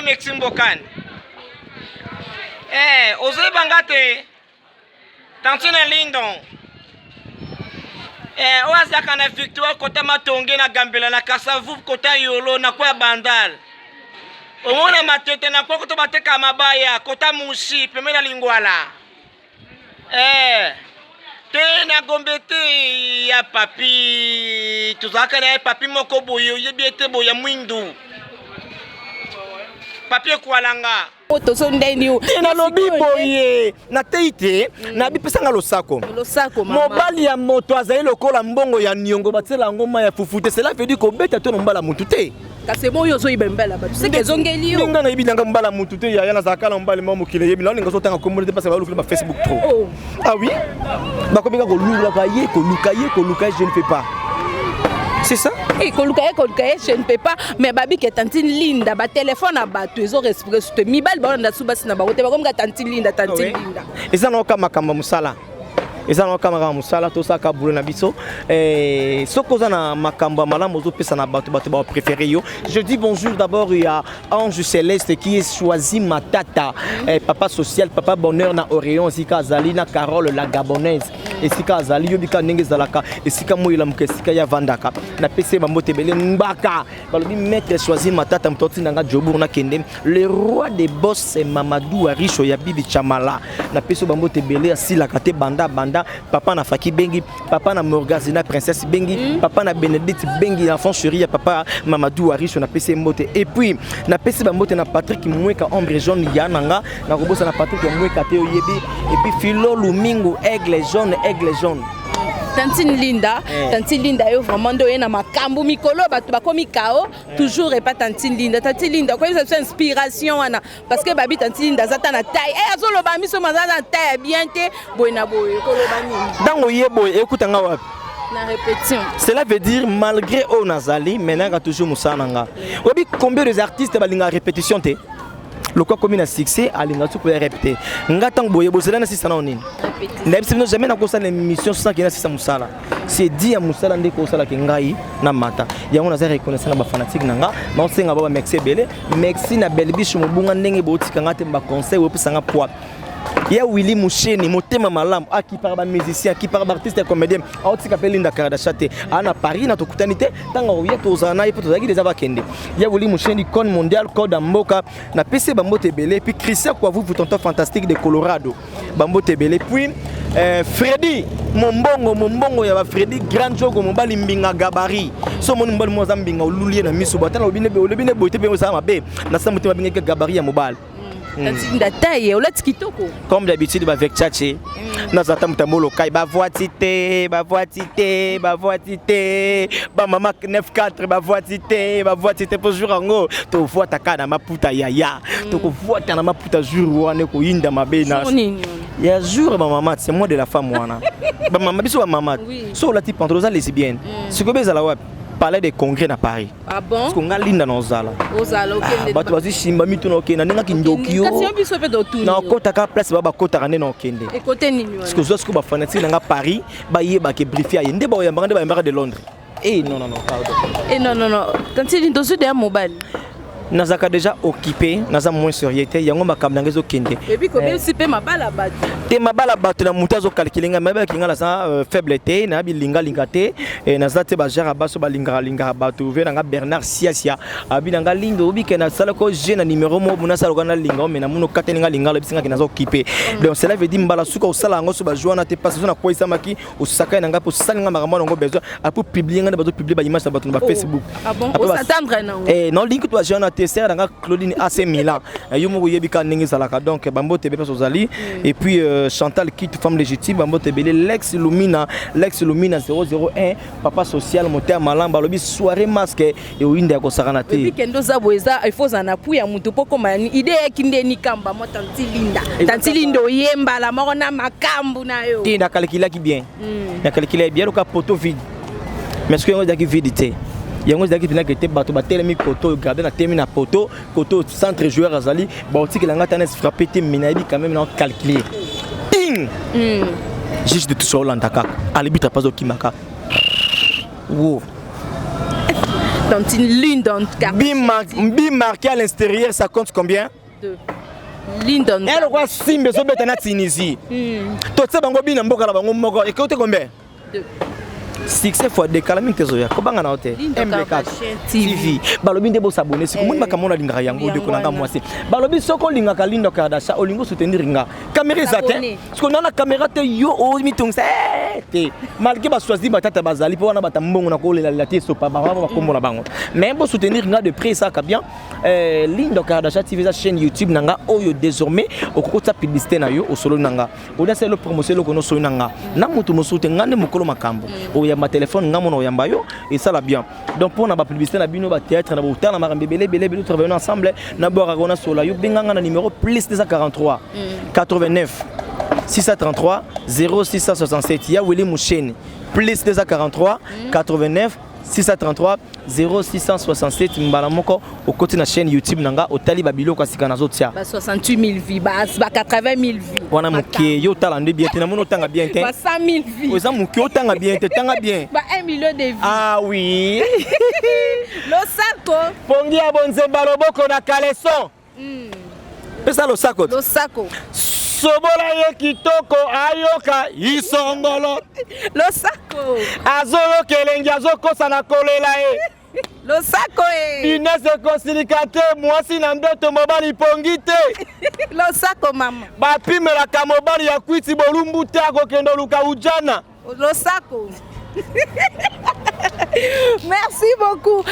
Maxime Mbokani. Eh, ozoyeba nga te. Tantine Lindon. Eh, oyo azalaka na Victoire kota Matonge na Gambela na Kasavubu kota Yolo na kwa Bandal. Omona matete na kwa koto bateka mabaya kota Mushi pembeni na Lingwala. Eh, te na Gombe te ya papi tozalaka na ye papi moko boye oyebi ete boye ya mwindu papi ekwalanga tozo ndeni te nalobi boye nateyi te nabi pesanga losako. Losako, mama. Mobali ya moto azali lokola mbongo ya niongo, batiela yango mai ya fufu te. Cela veut dire kobeta to na mobala motu te. Kasi boyo ozoyiba mbala bato seke ezongeli yo. Ndenge nayebi nanga mobala motu te, yaya, nazalaka na mobali mwa mokili eyebi naolinga ozotanga kombo te parce balukili ba Facebook trop. Oh. Ah oui, bakomi kaka kolulaka ye, koluka ye, koluka ye, je ne fais pas, c'est ça. Eh, koluka ye, koluka ye, je ne peux pas. Mais babike tantine Linda, batelefone na bato ezorespire te. Mibali baolanda su basi na bango te, bakomika tantine Linda, tantine Linda. Eza na oka makambo ya mosala, eza na oka makambo ya mosala, tosalaka boulot na biso. Soki oza na makambo ya malamu ozopesa na bato, bato bapréféré yo. Je dis bonjour d'abord ya Ange Céleste qui est choisi Matata, papa social, papa bonheur na Orion esika azali, na Carole la Gabonaise esika azali. Yobika ndenge ezalaka esika moyelamuka esika ya vandaka. Napesi ye bambote ebele. Ngbaka balobi maître choisi Matata, moto otindanga Jobour nakende, le roi des boss Mamadou Aricho ya Bibi Chamala. Napesi yo bambote ebele, asilaka te. Banda banda papa na Faki Bengi, papa na Morgazina Princesse Bengi, papa na Bénédicte Bengi, enfant chéri ya papa Mamadou Aricho, napesi ye mbote. Et puis napesi bambote na Patrick Mweka, ombre jaune ya na nga, nakobosana Patrick Mweka te, oyebi. Et puis Philo Lumingu, aigle jaune, aigle jaune. Tantine Linda. Eh. Tantine Linda, yo vraiment nde oye na makambo mikolo, bato bakomi kao toujours epa tantine Linda. Tantine Linda, koyebisa biso inspiration wana, parce que babi tantine Linda aza ta na taille e azoloba miso maza na taille ya bien te, boye na boye, koloba nini? Ntango ye boye ekutanga wapi? Na répétition. Cela veut dire malgré oyo nazali, mais nayaka toujours mosala na nga. Oyebi combien des artistes balingaka répétition te? Lokwa komi na succès, alinga soki koya rep te. Nga ntango boye bozela na sisa nao nini, nayebisi bino jamais nakosala émission sans que nasisa mosala. C'est dit ya mosala nde kosalaki ngai na mata yango. Naza reconnaissant na bafanatike na nga, naosenga ba bamerci ebele. Merci na Belbiche Mobunga, ndenge botika nga te, baconseil opesanga poids ya Willi Musheni, motema malamu, akipaka bamusicien, akipaka baartiste ya comédien, aotika mpe Linda Kardasha te. Aa na Paris na tokutani te, ntango oya tozala na ye mpo tozalaki deja bakende. Ya Willi Musheni, code mondial, code ya mboka, napesi ye bambote ebele. Puis Christian Kwavuvu, tonton fantastique de Colorado, bambote ebele. Puis Fredi Mombongo, mombongo ya bafredi, grand jogo, mobali mbinga gabari. So omoni mobali mo aza mbinga, oluli ye na miso, batala olobi ne boye te mpe osala mabe na sa motema, abengaki gabari ya mobali. Tantine Linda, taille olati kitoko. Comme d'habitude bavec chache, naza ata moto amolokai, bavwati te, bavwati te, bavwati te, bamama 94 bavwati te, bavwati te, mpo jour yango tovwata kaka na maputa yaya, tokovwata na maputa jour wana, ekoyinda mabe na Jour nini? Ya jour ya bamama, c'est mois de la femme wana, bamama biso bamama. So olati pantalon, oza lesbienne. Sikoyo bezala wapi? Palais de congrès na Paris. Ah bon? Parce que nga Linda na ozala. Ozala okende. Bato bazwi simba mitu na okende ndengaki ndoki yo. Kasi yo biso mpe totuni. Na okotaka place ba bakotaka nde na okende. Ekote nini wana? Parce que ozwa sikoyo bafanatike na nga Paris, bayebaka brifi aye nde baoyambaka nde bayambaka de Londres. Eh non, non, non, pardon. Eh non, non, non, tantine Linda, ozwi deya mobali? Nazalaka déjà occupé, naza moins sérieux te, yango makambo na ngai ezokende. Ebi kobebisi mpe mabala bato. Te, mabala bato na motu azokalkile ngai, mayebaki ngai naza faible te, nayabi lingalinga te, naza te bajare baso balingaka lingaka bato. Ve na nga Bernard Siasia abi na nga Lindo, obike nasalaka je na numéro moko nasalaka nalinga o me namoni okateli nga lingala, oyebisi ngaki naza occupé. Donc cela veut dire mbala suka osala yango so bazwa wana te, parce so nakweyisamaki osakani na ngai mpo osali nga makambo wana yango besoin apo publie ngai nde bazopublie baimage na bato na bafacebook. Ah bon? Après, osatendre nango. Eh, non, lingi to agent na te sere nanga Claudine AC Milan. Yo moko yebi ka ndenge ezalaka. Donc bambote ebele place ozali. Et puis Chantal Kit, femme légitime, bambote ebele. Lex Lumina, Lex Lumina 001, papa social, motema malamu, balobi soirée masque eoyinda ya kosakana te. Epi kende oza boye, eza il faut ozala na pu ya motu mpo koma ide eyaki nde nikamba mwa tantine Linda. Tantine Linda, oyembala moko na makambo na yo. Te, nakalkulaki bien. Nakalkulaki bien loka poto vide. Mais soki yango ezalaki vide te, yango ezalaki mpenza te, bato batelemi koto oyo garde na telemi na poto koto oyo centre joueur azali, baotikela nga tana frappe te, mais nayebi quand même na calculer ting juge de tous olanda kaka arbitre apaza okimaka wo. Tantine Lindon But marqué à l'extérieur, ça compte combien? Deux. Lindon. Eloko simba ezobeta na Tunisie, totia bango bina mboka na bango moko, ekote combien? Deux. Succès fois dekala mingi te, ezoya kobanga na yo te. Linda MB4 Kardashian TV. TV, balobi nde bosabone. Siko moni makambo oyo nalingaka yango. Yango ndeko na nga wana. mwasi, balobi soki olingaka Linda Kardashian, olingi osoutenir nga, caméra eza te. S'abonner. Siko na caméra te, yo omitongisa te, malgré baswasi batata bazali mpo wana bata mbongo na kolelalela te, esopa bango bakombo na bango, mais bosoutenir nga de près, esaka bien. Linda Kardashian TV eza chaîne YouTube na nga oyo désormais okokotia publicité na yo, osololi na nga, oliasa elo promotion, eloko nyonso oyo na nga na moto mosusu te, nga nde mokolo makambo. Oyamba telefone nga mona, oyamba yo, esala bien. Donc mpona bapublicité na bino, bathéâtre na botala, makambo ebele ebele ebele, travaille ensemble na bwakaka ona sola yo, benga nga na numéro plus 243 89 633 0667. Ya Willi Musheni, plus 243 89 633 0667. Mbala moko okoti na chaîne YouTube na nga, otali babiloko ya sika nazotia. Ba 68 000 vues, ba 80 000 vues. Wana moke, yo otala nde bien te, namoni otanga bien te. Ba 100 000 vues. Eza moke, otanga bien te, tanga bien. Ba 1 million de vues. Ah oui. Losako. Pongi ya bonzemba, loboko na caleçon, pesa losako. Losako. Sobola ye kitoko, ayoka isongolo. Losako. Azoyoka elengi, azokosa na kolela ye. Losako e. Ines ekosilika te, mwasi na ndoto, mobali pongi te. Losako mama. Bapimelaka mobali ya kwiti bolumbu te, akokende oluka ujana. Losako. Merci beaucoup.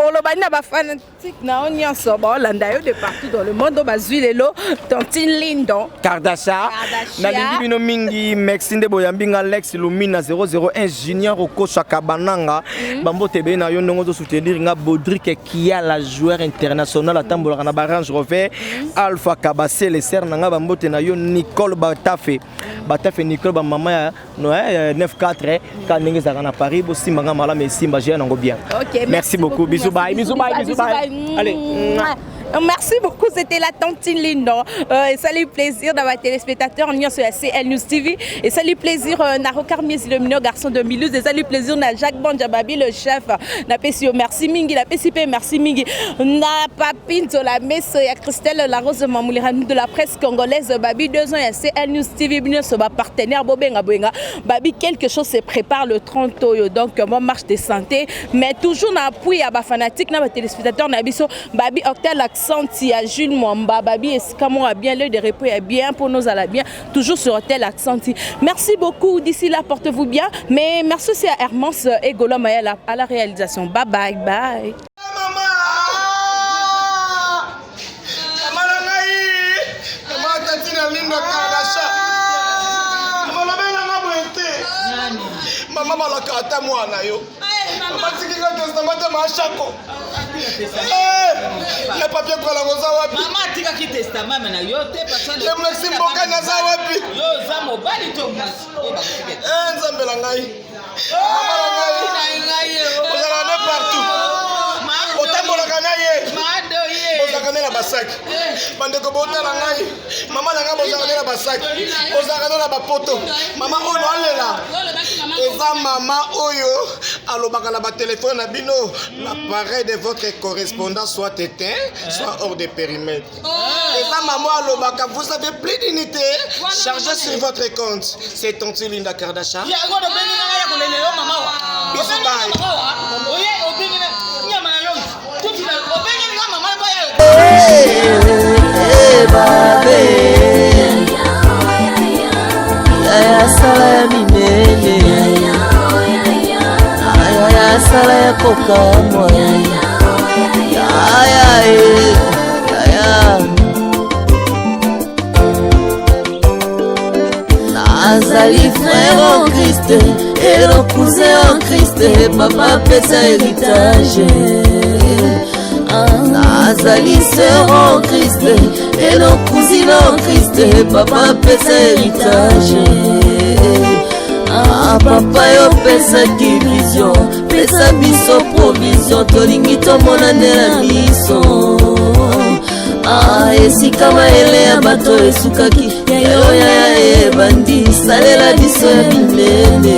Olobani na bafanatique na yo nyonso baolanda yo de partout dans le monde, oyo bazwi lelo Tantine Lindon Kardasha. Kardashian. Nalingi bino mingi, merci nde boyambi nga. Lex Lumina 001 Junior okosaka bananga bambote ebele na yo ndongo ozosoutenir nga. Baudrik Kiala, joueur international, atambolaka na barange Rover. Alpha Kabasele, ser na nga, bambote na yo. Nicole Batafe, Batafe Nicole, bamama ya Noël 94 ka ndenge ezalaka na Paris, bosimba nga malamu, esimba gère nango bien. Ok, merci beaucoup, bisous, bye, bisous, bye, bisous, bye, allez. Mouah. Merci beaucoup, c'était la Tantine Lindon. Et salut plaisir d'avoir téléspectateurs sur la CL News TV. Et salut plaisir na Rocard le mignon garçon de Milouz. Et salut plaisir na Jacques Bonjababi, le chef. Na pesio merci mingi, na PCP merci mingi. Na Papine la Messo, ya Christelle la Rose Mamoulira de la presse congolaise. Babi 2 ans, ya CL News TV, bien sûr, partenaire Bobenga Boenga. Babi, quelque chose se prépare le 30 oyo. Donc, moi, marche de santé. Mais toujours na appui à ba fanatique, na ba téléspectateur, na biso, Babi Octel Accent, ya Jules Mwamba, Babi esika moko ya bien, lieu de repos ya bien, pour nous à bien, toujours sur Hôtel Accenti. Merci beaucoup, d'ici là, portez-vous bien. Mais merci aussi à Hermance et Gola Mayala à la réalisation. Bye bye, bye. Mama, mama na ngai, mama Tantine Linda Kardashian, mama, lobelanga boye te mama, balaka ata mwana yo. Mama, tikinga testament te, maashako ye papier kolango oza wapi? Mama atikaki testament me na yo te. Ye Maxi Mbokani aza wapi? Yo oza mobali to mwasi oyo bakotika? Eh, Nzambe na ngai, mama na ngai, ozalaka ne partout, otambolaka na ye, bozalaka nde na basaki. Bandeko botala ngai, mama na ngai, bozalaka nde na basaki, bozalaka nde na bapoto. Mama oyo alela eza mama oyo alobaka na batelefone na bino: "L'appareil de votre correspondant soit éteint, soit hors de périmètre." Eza mama alobaka: "Vous avez plus d'unité chargée sur votre compte." C'est Tantine Linda Kardashian. Yango obengi nanga ya kolela yo mama wa. Bisous, bye. Oye, obengi na nyama na yo tutu, obengi nga mama baya. Babe, yaya, sala ya minene, yaya, sala ya kokamwa, yaya e, yaya. Nazali frère en Christ et le cousin en Christ, papa apesa héritage. Nazali sœur en Christ et le cousine en Christ, papa apesa héritage. Ah, papa, yo opesaki vision, pesa biso provision, tolingi tomona nde na miso. Ah, esika mayele ya bato esukaki, yayo yaya ebandi, salela biso ya minene.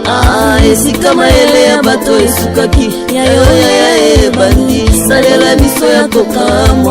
Ah, esika mayele ya bato esukaki, ya yo yaya ebandi. Salela biso ya kokamwa.